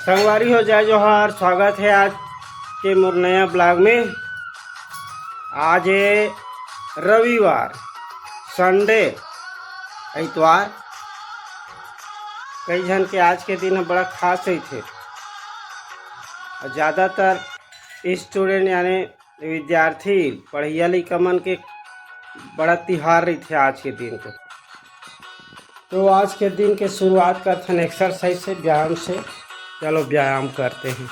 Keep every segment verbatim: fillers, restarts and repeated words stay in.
संगवारी हो, जय जोहार। स्वागत हे आज के मोर नया vlog में। आज हे रविवार, Sunday, अइतवार। कई झन के आज के दिन ह बड़ा खास रहिथे, अउ ज़्यादातर student यानी विद्यार्थी, पढ़इया लइका मन के बड़ा तिहार रहिथे आज के दिन के। तो आज के दिन के शुरुआत करथन exercise से, व्यायाम से। चलो, व्यायाम करते हैं।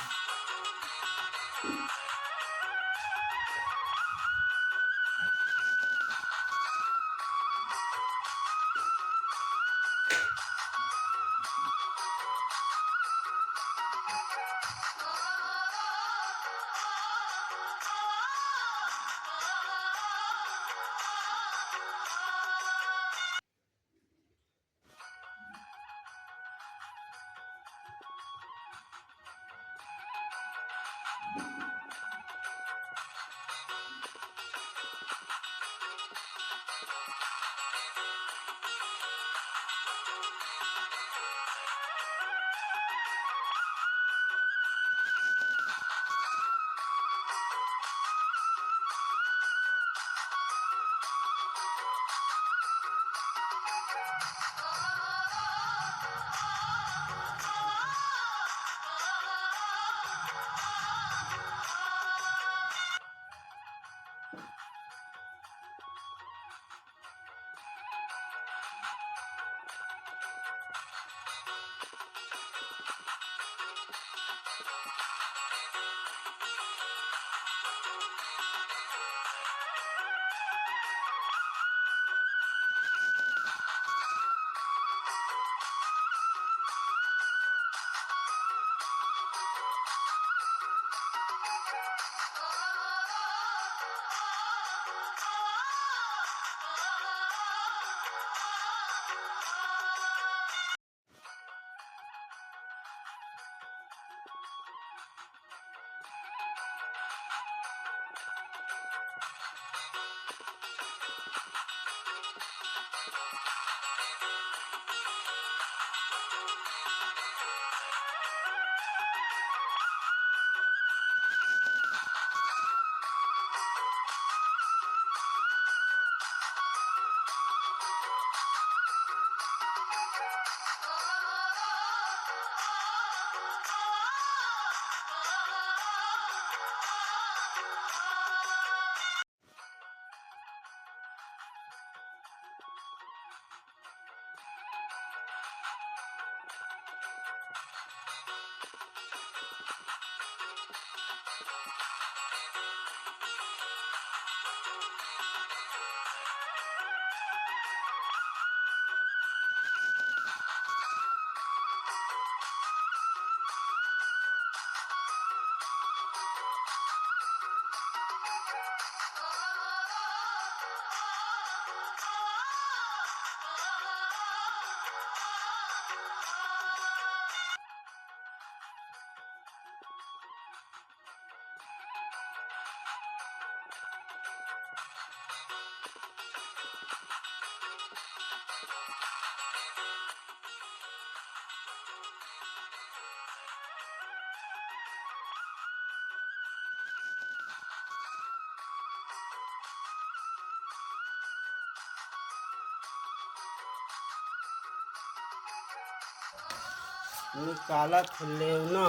निकालत हे लेवना,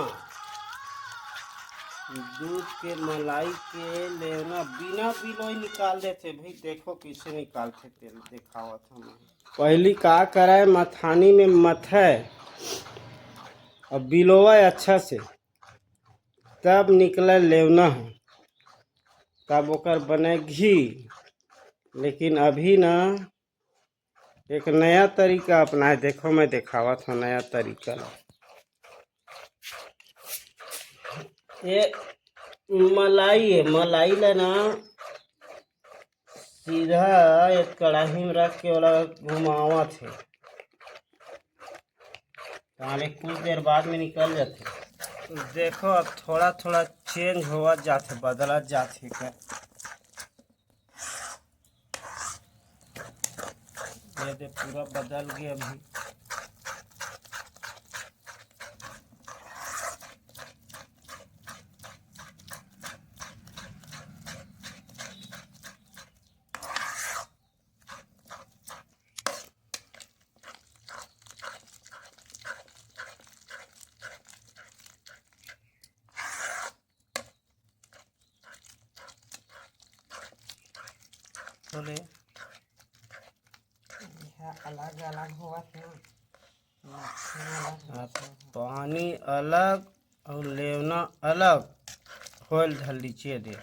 दूध के, मलाई के लेवना बिना बिलोय निकाल देथे भाई। देखो कइसे निकालथे, तेला देखावत हंव मैं। पहिली का करय, मथानी में मथय अउ बिलोवय अच्छा से, तब निकलय लेवना ह, तब ओकर बनय घी। लेकिन अभी ना एक नया तरीका अपनाय, देखो मैं देखावत हंव नया तरीका ला। ये मलाई हे, मलाई ला ना सीधा एक कढ़ाई में रख के ओला घुमावत हे। ताले कुछ देर बाद में निकल जाथे। देखो, अब थोड़ा थोड़ा चेंज होवत जाथे, बदलत जाथे का। ये दे, पूरा बदल गया अभी। बोले, यह अलग अलग होवत ना, मक्खन अलग होवत ना। पानी अलग अउ लेवना अलग होल धर लीजिए दे।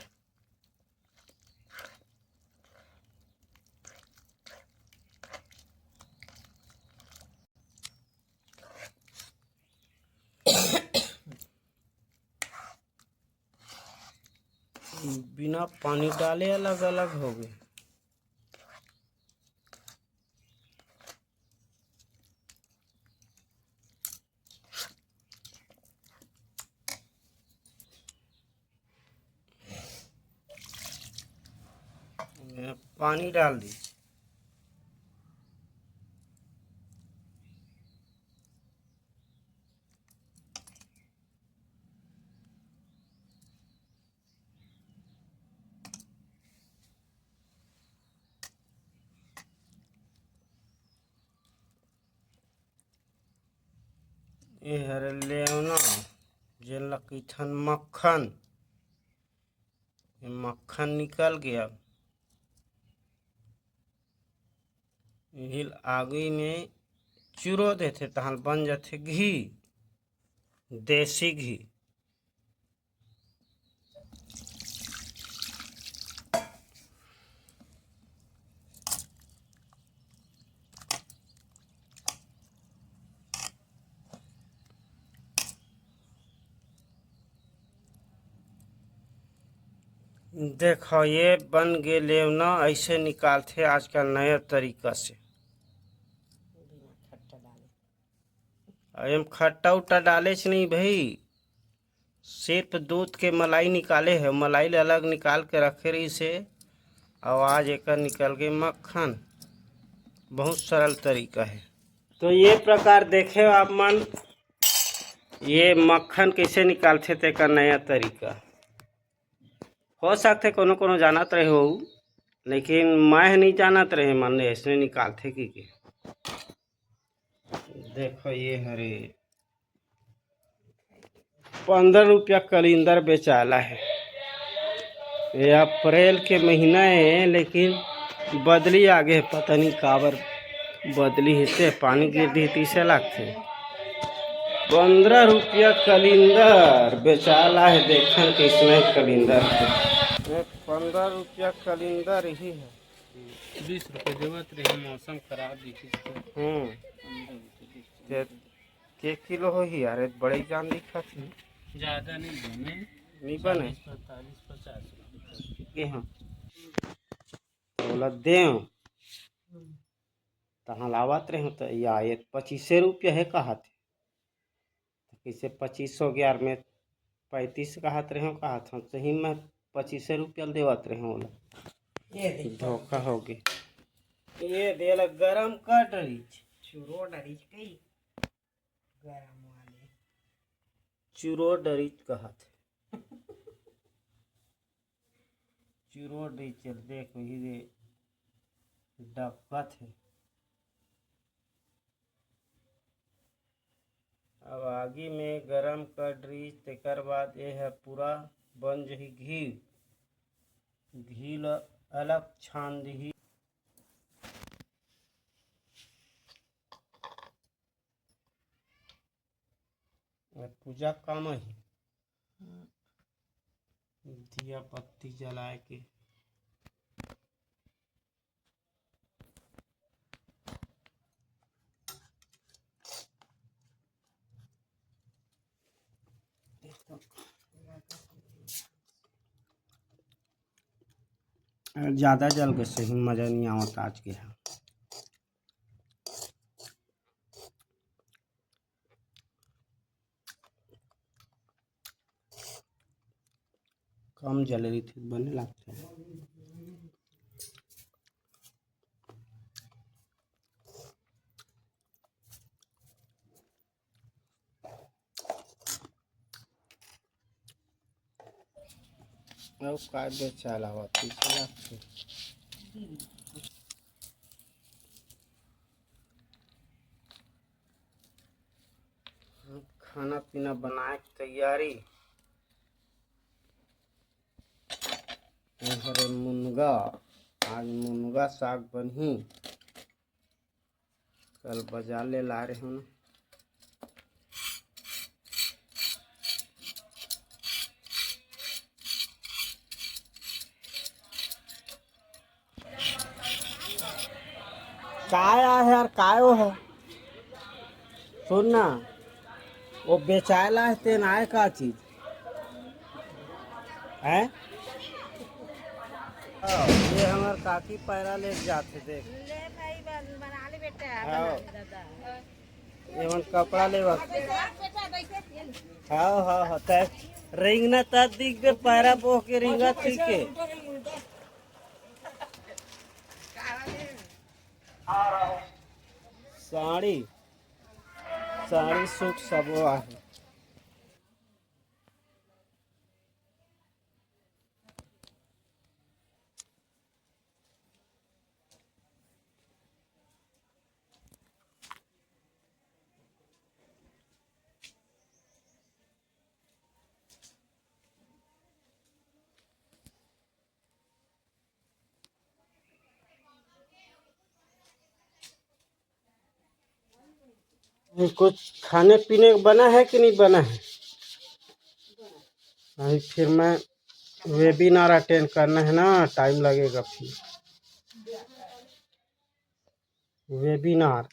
बिना पानी डाले अलग अलग हो गए। पानी डाल दी। ए हरे लेवना, जेन ला कहिथन मक्खन। ये मक्खन निकल गया। इही ल आगी में चुरो देथे, तहां बन जाथे घी, देसी घी। देखो, ये बन गे लेवना, ऐसे निकालथे आजकल नया तरीका से। अउ एम खट्टा उट्टा डालेच नहीं भाई, सिर्फ दूध के मलाई निकाले हे, मलाई ल अलग निकाल के रखे रहिस हे, अउ आज एकर निकल गे मक्खन। बहुत सरल तरीका हे। तो ये प्रकार देखे हो आप मन, ये मक्खन कैसे निकालथे तेकर नया तरीका। हो सकथे कोनो कोनो जानत रहे हो, लेकिन मैं नहीं जानत रहे मन ऐसने निकालथे कि के। देखो ये हरे पंद्रह रुपया कलिंदर बेचाला हे। ये अप्रैल के महीना हे, लेकिन बदली आगे हे, पता नहीं काबर बदली हे, ते पानी गिर दी तीसे लागथे। पंद्रह रुपया कलिंदर बेचाला हे, देखन कैसने कलिंदर हे। ये पंद्रह रुपया कलिंदर ही हे। बीस रुपये देवत रहे, मौसम खराब दिखी। हम्म। पंद्रह रुपये। के किलो होही यार, बड़े जान दिखत हे। ज्यादा नहीं बने। नहीं बने? चालीस, पैंतालीस, पचास रुपये। के हाँ। ओला देव। तहाँ लावत रहे त या ये पच्चीसे रुपया हे कहत हे। त कैसे पच्चीस हो गया यार, मैं पैंतीस कहत रहे हो, कहत हो, सही में पच्चीसे रुपया ल देवत रहे हो ओला। ये देख। धोखा हो गया। ये देला गरम कर डरिच। चुरो डरिच कई। गरम वाले। चुरो डरिच कहत। चुरो डरिच, चल देख, वही दे डबकत हे। अब आगी में गरम कर डरिच, तेकर बाद ये ह पूरा बन जही घी। घी ल अलग छान दिही। पूजा काम ही। दिया बत्ती जलाए के। ज्यादा जल के सही मजा नहीं आवत आज के। कम जले रहिथे, बने लागथे। अउ काय बेचाला होत, पीछे लागथे। खाना पीना बनाए के तैयारी। ए हरे मुनगा, आज मुनगा साग बनही। कल बाजार ले लाए रहेंव ना। काय आहे यार, काय वो है? सुन ना, वो बेचाय ला हे, तेन आय का चीज? हैं? ये हमर काकी पैरा ले जाथे, देख। ले भाई, बन-, बना ले बेटा, हाँ। बना ले दादा। ये मन कपड़ा लेवा। हाँ, हाँ, हाँ, तै रिंगना तत दिख बे, पैरा बोह के रिंगा ठीक के। साड़ी, साड़ी सूट सबो आहे। कुछ खाने पीने का बना है कि नहीं बना है? अभी फिर मैं वेबिनार अटेंड करना है ना, टाइम लगेगा फिर। वेबिनार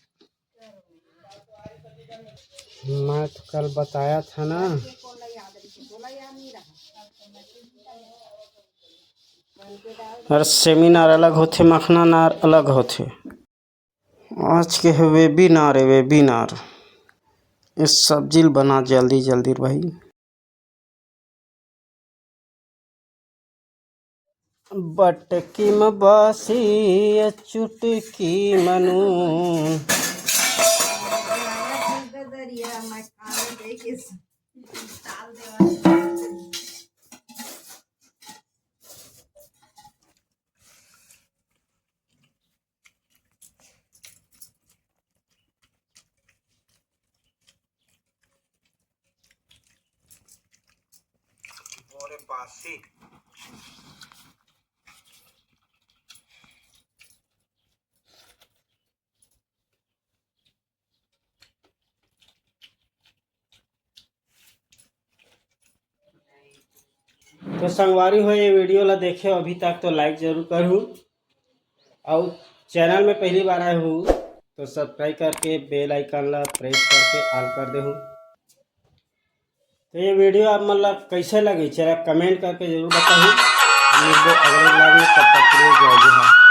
मैं तो कल बताया था ना। अरे सेमिनार अलग होथे, मखना नार अलग होथे। आज के हे वेबिनार, ए वेबिनार। इस सब्जी ल बना जल्दी जल्दी भाई। बटकी म बासी, चुटकी म नून। अरे बासी। तो संगवारी हो, ये वीडियो ला देखे हो अभी तक तो लाइक जरूर करहू, और चैनल में पहली बार आए हो तो सब्सक्राइब करके बेल आइकन ला प्रेस करके ऑल कर देहू। तो ये वीडियो आप मन ला कैसे लगी, जरा कमेंट करके जरूर बताहू। मिलबो अगले ब्लॉग में, तब तक के लिए जय जोहार।